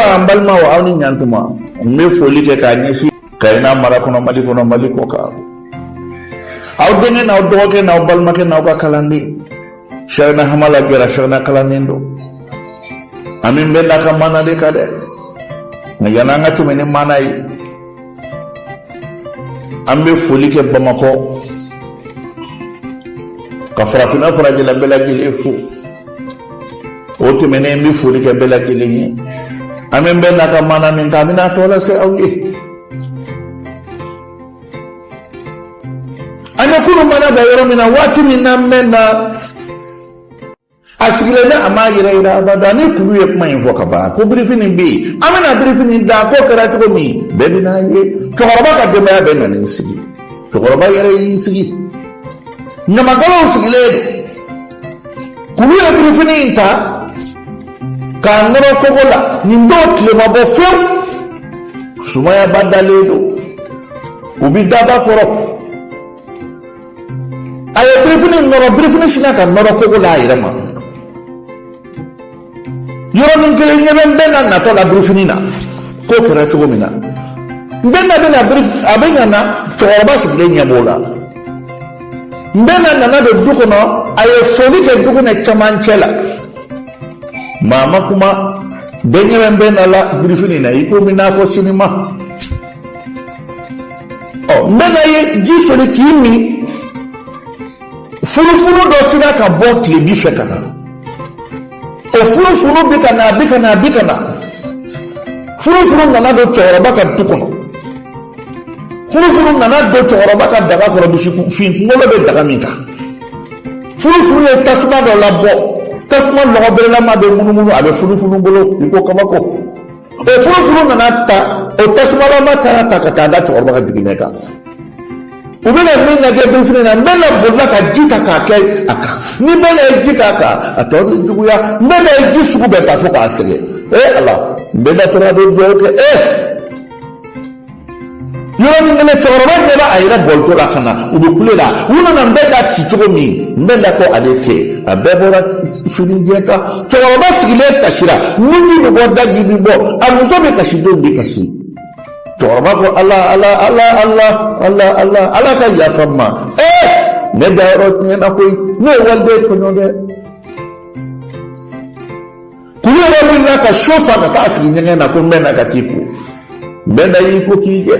Ayiwa, n balimaw, aw ni ɲantuma. N bɛ foli kɛ k'a ɲɛsin Kayina mara kɔnɔ, Mali kɔnɔ, Mali kɔ kan. Aw denkɛ n'aw dɔgɔkɛ n'aw balimakɛ n'aw ka kalanden Sɛkina Hamala Jara, Sɛkina kalanden don. An bɛ bɛɛ n'a ka maana de kan dɛ, nka yanni an ka tɛmɛ ni maana ye, an bɛ foli kɛ Bamakɔ ka farafinna farajɛla bɛɛ lajɛlen fo. O tɛmɛnen, n bɛ foli kɛ bɛɛ lajɛlen ye. An bɛ bɛɛ n'a ka maana min kan, an bɛna a tɔ lase aw ye. An ye kunun maana da yɔrɔ min na, waati min na n bɛ na, a sigilen bɛ, a m'a yɛrɛ yira abada. Ni kulu ye kuma in fɔ ka ban ko birifini bɛ yen, an bɛna birifini da. K'o kɛra cogo min, bɛɛ bɛna ye. Cɛkɔrɔba ka denbaya bɛɛ nan'i sigi. Cɛkɔrɔba yɛrɛ y'i sigi, ɲamakalaw sigilen don. Kulu ye birifini in ta k'a nɔrɔ kogo la. Nin don, tile ma bɔ fewu, sumayaba dalen don, u bi daba kɔrɔ. A ye birifini nɔrɔ, birifini sinna ka nɔrɔ kogo la a yɛrɛ ma. Yɔrɔnin kelen, ɲɛ bɛ n bɛna natɔ la birifini na. K'o kɛra cogo min na, n bɛna bɛna a bɛ ka na, cɛkɔrɔba sigilen ɲɛ b'o la. N bɛna nana don du kɔnɔ, a ye foli kɛ du kɔnɔ cɛmancɛ la. Maa ma kuma, bɛɛ ɲɛ bɛ n bɛna la birifini na i komi n'a fɔ sinima. Ɔ, n bɛna ye ji soli k'i min, funufunu dɔ sera ka bɔ tilebi fɛ ka na. O funufunu bɛ ka na, a bɛ ka na, a bɛ ka na. Funufunu nana don cɛkɔrɔba ka du kɔnɔ. Funufunu nana don cɛkɔrɔba ka daga kɔrɔ, misi fin kunkolo bɛ daga min kan. Funufunu ye tasuma dɔ labɔ, tasuma lɔgɔbɛrɛlama bɛ munumunu, a bɛ funufunu bolo i ko kabako. O funufunu nana ta, o tasumalama taara ta ka taa da cɛkɔrɔba ka jiginɛ kan. U bɛna min lajɛ birifini na, n bɛna bolila ka ji ta k'a kɛ a kan. Ni bɛna ye ji k'a kan, a tɔ bɛ juguya. N bɛna ye ji sugu bɛɛ ta fo k'a sɛgɛn. Ee Ala, n bɛna tora a bɛ dugawu kɛ. Ee, yɔrɔnin kelen, cɛkɔrɔba ɲɛ bɛ a yɛrɛ bɔlitɔ la ka na, u bɛ kule la. U nana n bɛɛ da ci cogo min, n bɛɛ da ko ale tɛ, a bɛɛ bɔra finijɛ kan. Cɛkɔrɔba sigilen kasira, nunji bɛ bɔ, daji bɛ bɔ, a muso bɛ kasi, denw bɛ kasi. Cɛkɔrɔba ko: Ala, Ala, Ala, Ala, Ala, Ala, Ala ka yafa n ma. Ee, ne dayɔrɔ tiɲɛna koyi, ne ye waliden tɔɲɔ dɛ. Kulu yɛrɛ wulila ka so fa ka taa sigi ɲɛgɛn na ko n bɛ na ka t'i ko, n bɛ na y'i ko k'i jɛ.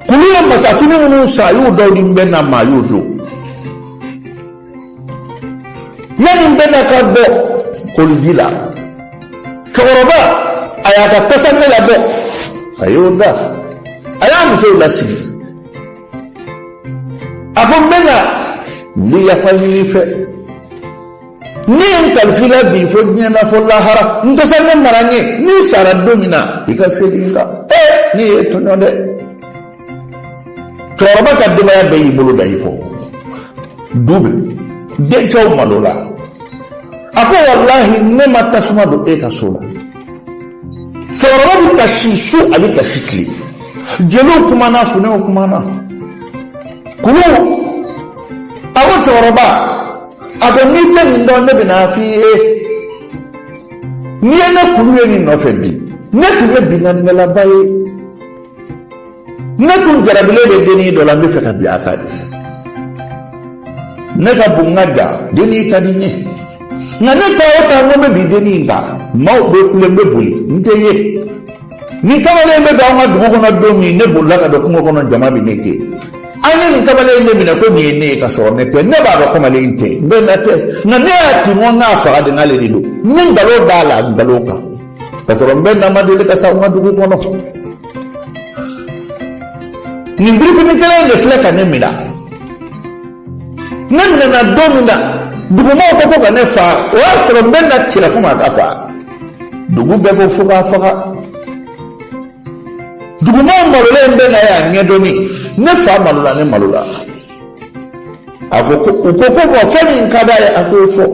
Kulu ye masafini minnu san, a y'o dɔw di n bɛ na ma, a y'o don. Yanni n bɛ na ka bɔ koliji la, cɛkɔrɔba a y'a ka kasange labɔ, a y'o da, a y'a musow lasigi. A ko: n bɛ na, n bɛ yafa ɲini i fɛ. Ne ye n kalifa i la bi fo diɲɛ na fo lahara, n kasange mara n ye. N'i sara don min na, i ka seli n kan. Ee, ne ye tɔɲɔ dɛ. Cɛkɔrɔba ka denbaya bɛɛ y'i bolo da i kɔ, du bɛ dencɛw malola. A ko: walahi, ne ma tasuma don e ka so la. Cɛkɔrɔba bɛ kasi su, a bɛ kasi tile. Jeliw kumana, funɛw kumana. Kulu a ko: cɛkɔrɔba, a ko n'i tɛ nin dɔn, ne bɛna f'i ye. N'i ye ne kulu ye nin nɔfɛ bi, ne tun ye binkannikɛlaba ye. Ne tun jarabilen bɛ dennin dɔ la, n bɛ fɛ ka bin a kan de. Ne ka bon, n ka jan, dennin ka di n ye. Nka ne taa o taa, n ko n bɛ bin dennin in kan, maaw bɛ kule, n bɛ boli, n tɛ ye. Ni kamalen bɛ don an ka dugu kɔnɔ don min, ne bolila ka don kungo kɔnɔ, jama bɛ ne kɛ. An ye nin kamalen in de minɛ ko nin ye ne ye, ka sɔrɔ ne tɛ. Ne b'a dɔn kamalen in tɛ, n bɛ na tɛ, nka ne y'a ci n ko n k'a faga de, n'ale de don. N ye nkalon d'a la nkalon kan, ka sɔrɔ n bɛ na ma deli ka s'anw ka dugu kɔnɔ. Nin birifini kelen in de filɛ ka ne minɛ. Ne minɛna don min na, dugumaw ko ko ka ne fa. O y'a sɔrɔ n bɛ na cira ko maa ka fa. Dugu bɛɛ ko fo k'a faga. Dugumaw malolen bɛ na y'a ɲɛdɔnni, ne fa malola, ne malola. A ko u ko ko bɔn, fɛn min ka d'a ye, a k'o fɔ.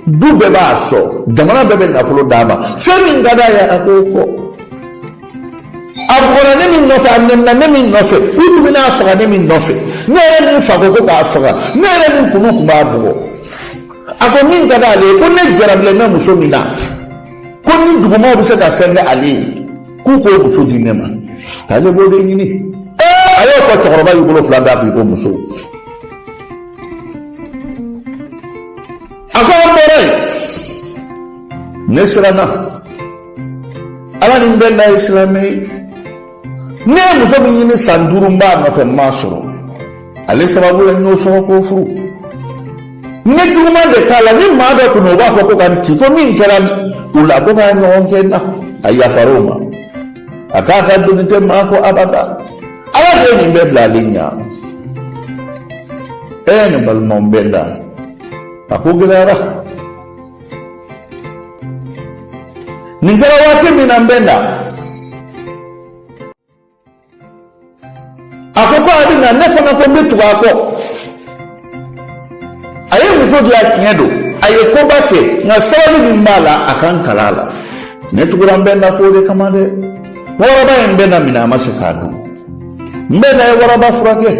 Du bɛɛ b'a sɔn, jamana bɛɛ bɛ nafolo d'a ma. Fɛn min ka d'a ye, a k'o fɔ. A bugɔra ne min nɔfɛ, a nɛnina ne min nɔfɛ, u tun bɛna a faga ne min nɔfɛ, ne yɛrɛ min fa ko ko k'a faga, ne yɛrɛ min kulu tun b'a bugɔ. A ko min ka d'ale ye, ko ne jarabilen bɛ muso min na, ko Ko ni dugumaw bɛ se ka fɛn kɛ ale ye, k'u k'o muso di ne ma, k'ale b'o de ɲini. A y'o fɔ, cɛkɔrɔba y'i bolo fila d'a kun i ko muso. A ko an bɔra yen, ne siranna. Ala ni n bɛnna ye silamɛ ye. Ne ye muso min ɲini san 5 n b'a nɔfɛ, n m'a sɔrɔ. Ale sababu la n y'o sɔrɔ k'o furu. N ye juguman de k'a la. Ni maa dɔ tun don, u b'a fɔ ko ka n ci, ko min kɛra u la, ko k'a ɲɔgɔn kɛ n na. A yafara o ma. A k'a ka doni tɛ maa ko abada. Ala de ye nin bɛɛ bila ale ɲɛ. Ee, nin balimaw bɛɛ da, a ko gɛlɛyara. Nin kɛra waati min na, n bɛ na, a ko ko a bɛ na. Ne fana ko n bɛ tugu a kɔ. A ye muso di yan, tiɲɛ don, a ye koba kɛ, nka sabali min b'a la, a kan kala a la. Ne tugura n bɛ na k'o de kama dɛ. Waraba ye n bɛ na minɛ, a ma se k'a dun. N bɛ na ye waraba furakɛ.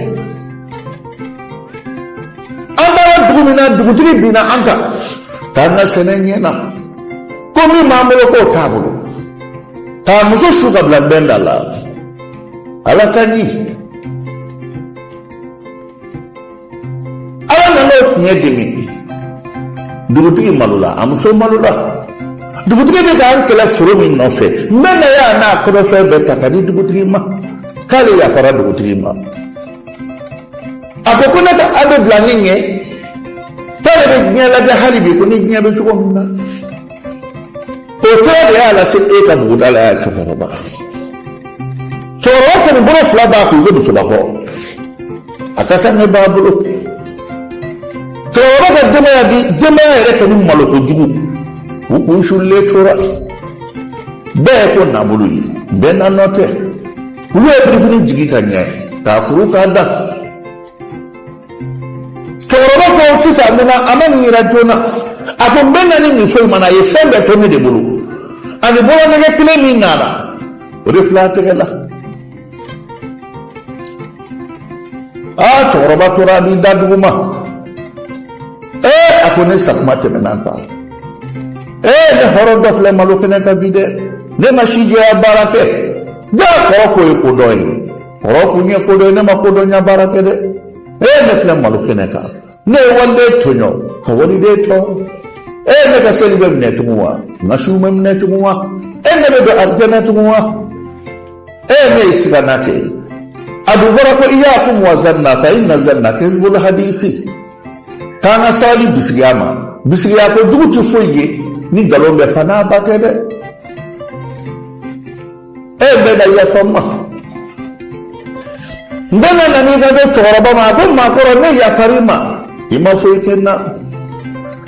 An taara dugu min na, dugutigi binna an kan k'an ka sɛnɛ ɲɛna, ko min b'an bolo k'o t'a bolo, k'a muso su ka bila n bɛnda la. Ala ka ɲi, Ala nana o tiɲɛ dɛmɛ. Dugutigi malola, a muso malola. Dugutigi bɛ k'an kɛlɛ foro min nɔfɛ, n bɛ na y'a n'a kɔnɔfɛn bɛɛ ta ka di dugutigi ma, k'ale yafara dugutigi ma. A ko ko ne ka a bɛ bila ne ɲɛ, k'ale bɛ diɲɛ lajɛ hali bi, ko ni diɲɛ bɛ cogo min na. O sira de y'a lase e ka buguda la yan. Cɛkɔrɔba kɔni bolo fila b'a kun ko musobakɔrɔ, a ka sange b'a bolo. Cɛkɔrɔba ka denbaya bi denbaya yɛrɛ kɛ ni malo kojugu, u kun sulen tora bɛɛ ko nabolo ye, bɛɛ n'a nɔ tɛ. Olu ye birifini jigi ka ɲɛ k'a kuru k'a da. Cɛkɔrɔba ko sisan mun na a ma nin yira joona? A ko n bɛ na ni nin foyi ma na, a ye fɛn bɛɛ to ne de bolo, ani bolonɛgɛ kelen min nana, o de filɛ a tɛgɛ la. Aa, cɛkɔrɔba tora a b'i da duguma. Ee, a ko ne sakuma tɛmɛna kan. Ee, ne hɔrɔn dɔ filɛ malo kɛnɛ kan bi dɛ. Ne ma sijɛya baara kɛ. Jaa, kɔrɔ ko ye kodɔn ye, kɔrɔ kun ye kodɔn ye. Ne ma kodɔnya baara kɛ dɛ. Ee, ne filɛ malo kɛnɛ kan. Ne ye waliden tɔɲɔ ka waliden tɔɔrɔ. Ee, ne ka seli bɛ minɛ tugun wa? N ka sun bɛ minɛ tugun wa? E, ne bɛ don arijɛnɛ tugun wa? Ee, ne ye sigana kɛ. A dun fɔra ko iyakum wa zanna fa inna zanna kazibul hadisi, k'an ka sabali bisigiya ma. Bisigiya ko jugu tɛ foyi ye ni nkalon bɛ fa n'a ba tɛ dɛ. E bɛ na yafa n ma. N bɛ na nana i ka bɛ cɛkɔrɔba ma. A ko maakɔrɔ, ne yafar'i ma, i ma foyi kɛ n na,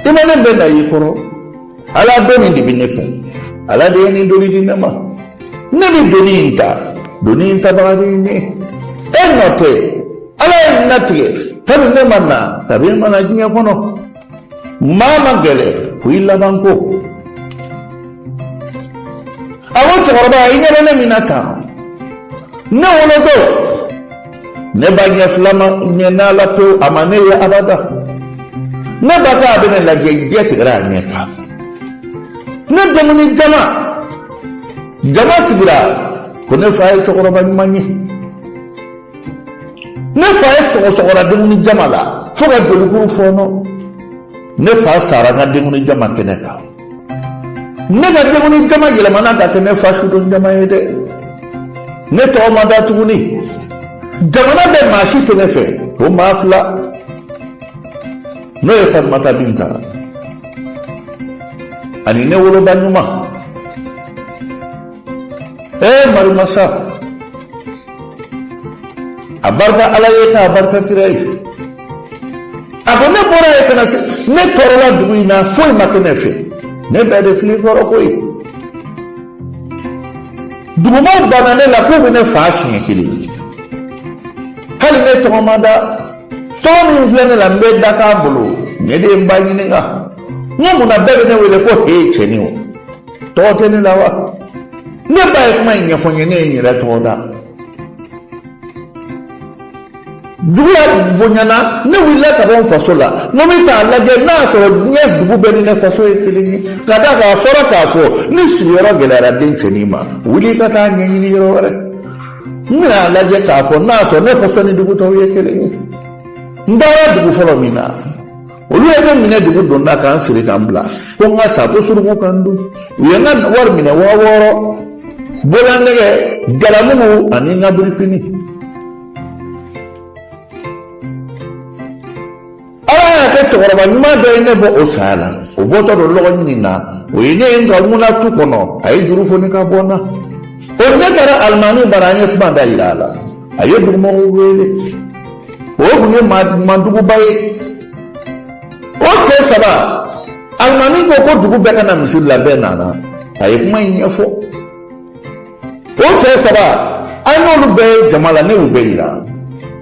i ma ne bɛ na i kɔrɔ. Ala doni de bɛ ne kun, Ala de ye nin doni di ne ma. Ne bɛ doni in ta, doni in tabaga de ye ne e nɔ tɛ. Ala ye n latigɛ kabi ne ma na, kabi n ma na diɲɛ kɔnɔ. Maa ma gɛlɛ fo i laban ko. A ko cɛkɔrɔba, i ɲɛ bɛ ne min na tan, ne wolodon, ne ba ɲɛ fila ma ɲɛ n'a la pewu, a ma ne ye abada. Ne ba ko a bɛ ne lajɛ, jɛ tigɛra a ɲɛ kan. Ne denkundi jama jama sigira ko ne fa ye cɛkɔrɔba ɲuman ye. Ne fa ye sɔgɔsɔgɔra denkundi jama la fo ka jolikuru fɔɔnɔ. Ne fa sara n ka denkundi jama kɛnɛ kan. Ne ka denkundi jama yɛlɛmana ka kɛ ne fa sudon jama ye dɛ. Ne tɔgɔ ma da tuguni. Jamana bɛɛ, maa si tɛ ne fɛ fo maa fila, n'o ye Fatumata Binta ani ne woloba ɲuman. Ee, marimasa, a barika Ala ye k'a barika kira ye. A ko ne bɔra yen ka na se, ne tɔɔrɔla dugu in na, foyi ma kɛ ne fɛ. Ne bɛɛ de fili kɔrɔ koyi. Dugumaw banna ne la k'u bɛ ne faa siɲɛ kelen. Hali ne tɔgɔ ma da. Tɔgɔ min filɛ ne la, n bɛ da k'a bolo. Ne de ye n ba ɲininka, n ko mun na bɛɛ bɛ ne wele ko he cɛnin? O tɔgɔ tɛ ne la wa? Ne ba ye kuma in ɲɛfɔ n ye, ne ye n yɛrɛ tɔgɔ da. Juguya bonyana, ne wulila ka bɔ n faso la, n ko n bɛ taa lajɛ n'a y'a sɔrɔ diɲɛ dugu bɛɛ ni ne faso ye kelen ye. Ka d'a kan a fɔra k'a fɔ ni sigiyɔrɔ gɛlɛyara den cɛnin ma, wuli i ka taa ɲɛɲini yɔrɔ wɛrɛ. N bɛna a lajɛ k'a fɔ n'a y'a sɔrɔ ne faso ni dugu tɔw ye kelen ye. N taara dugu fɔlɔ min na, olu ye ne minɛ dugu donda ka n siri ka n bila ko n ka sa, ko suruku ka n dun. U ye n ka wari minɛ, 6000, bololanɛgɛ, jalamugu ani n ka birifini. Ala y'a kɛ cɛkɔrɔba ɲuman dɔ ye ne bɔ o saya la. O bɔtɔ don lɔgɔ ɲini na, o ye ne ye n ka ŋuna tu kɔnɔ, a ye juru foni ka bɔ n na. O ne taara alimami bara, an ye kuma da yira a la, a ye dugumɔgɔw wele. O tun ye manduguba ye. O cɛ saba, alimami ko ko dugu bɛɛ ka na misiri la, bɛɛ nana, a ye kuma in ɲɛfɔ. O cɛ saba, an y'olu bɛɛ ye jama la, ne y'u bɛɛ yira.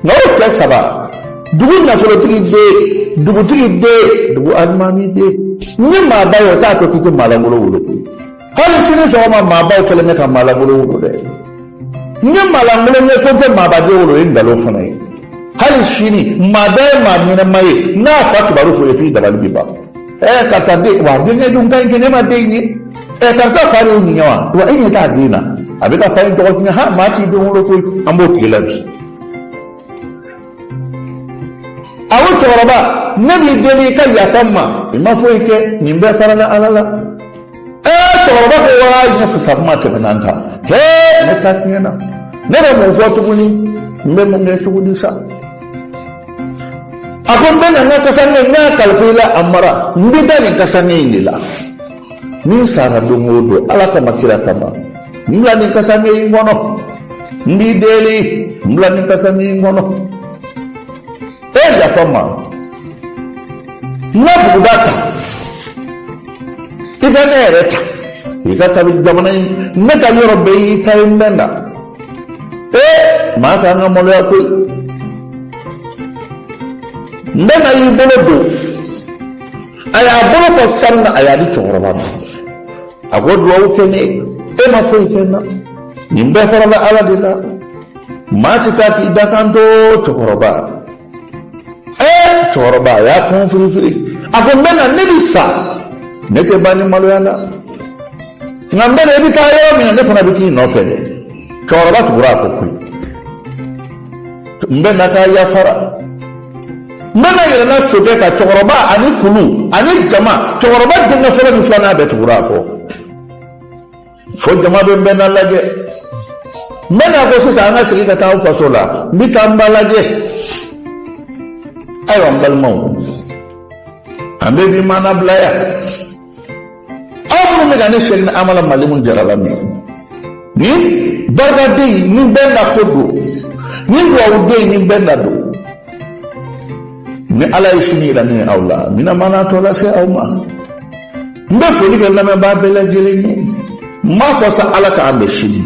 Nka o cɛ saba, dugu nafolotigi den, dugutigi den, dugu alimami den, n ye maaba ye, o t'a to k'i tɛ maalankolon wolo koyi. Hali sini sɔgɔma, maabaw kɛlen bɛ ka maalankolon wolo dɛ. N ye maalankolon ye ko n tɛ maabaden wolo, o ye nkalon fana ye. Hali sini, maa bɛɛ ye maa ɲɛnama ye, n'a fa kibaru fɔ ye, f'i dabali bi ban. Ɛɛ, karisa den wa, denkɛ dun ka ɲi kɛ, ne ma den ye. Ɛɛ, karisa fa de ye nin ye wa, wa e ɲɛ t'a den na, a bɛ ka fa in tɔgɔ tiɲɛ. Ha, maa t'i den wolo koyi, an b'o tile la bi. A ko cɛkɔrɔba, ne b'i deli i ka yafa n ma, i ma foyi kɛ, nin bɛɛ farala Ala la. Ɛɛ, cɛkɔrɔba ko waa, ɲɛ fisa kuma tɛmɛna n kan. Hee, ne ta tiɲɛna, ne bɛ mun fɔ tuguni? N bɛ mun kɛ tuguni sa? A ko n bɛ na n ka kasange, n y'a kalifa i la, a mara, n bɛ da nin kasange in de la. Ni n sara don o don, Ala kama, kira kama, n bila nin kasange in kɔnɔ, n b'i deli, n bila nin kasange in kɔnɔ. E yafa n ma, n ka buguda ta, i ka ne yɛrɛ ta, i ka kabi jamana in, ne ka yɔrɔ bɛɛ y'i ta ye. N bɛ na. Ee, maa k'an ka maloya koyi. N bɛ na y'i bolo don. A y'a bolo fa sanu na, a y'a di cɛkɔrɔba ma. A ko duwawu kɛ ne ye, e ma foyi kɛ n na, nin bɛɛ farala Ala de la. Maa tɛ taa k'i dakan to. Cɛkɔrɔba, ee, cɛkɔrɔba a y'a kun firifiri, a ko n bɛ na, ne bɛ sa, ne tɛ ban ni maloya la, nka n bɛ na, i bɛ taa yɔrɔ min na, ne fana bɛ t'i nɔfɛ dɛ. Cɛkɔrɔba tugura a kɔ koyi. N bɛ na k'a yafara. N bɛ na yɛlɛnna sokɛ kan, cɛkɔrɔba ani kulu ani jama, cɛkɔrɔba denkɛ fɔlɔ ni filanan bɛɛ tugura a kɔ, fo jama bɛ n bɛ na lajɛ. N bɛ na ko sisan an ka segin ka taa an faso la, n bɛ taa n ba lajɛ. Ayiwa, n balimaw, an bɛ bi maana bila yan. Aw minnu bɛ ka ne Sɛkina Amala Malimu Jara lamɛn, nin barikaden in ni bɛɛ na ko don, nin dugawuden in ni bɛɛ na don, ni Ala ye sini yira ne ni aw la, n bɛna maana tɔ lase aw ma. N bɛ foli kɛ lamɛnbaa bɛɛ lajɛlen ye. N b'a fɔ sa, Ala k'an bɛn sini.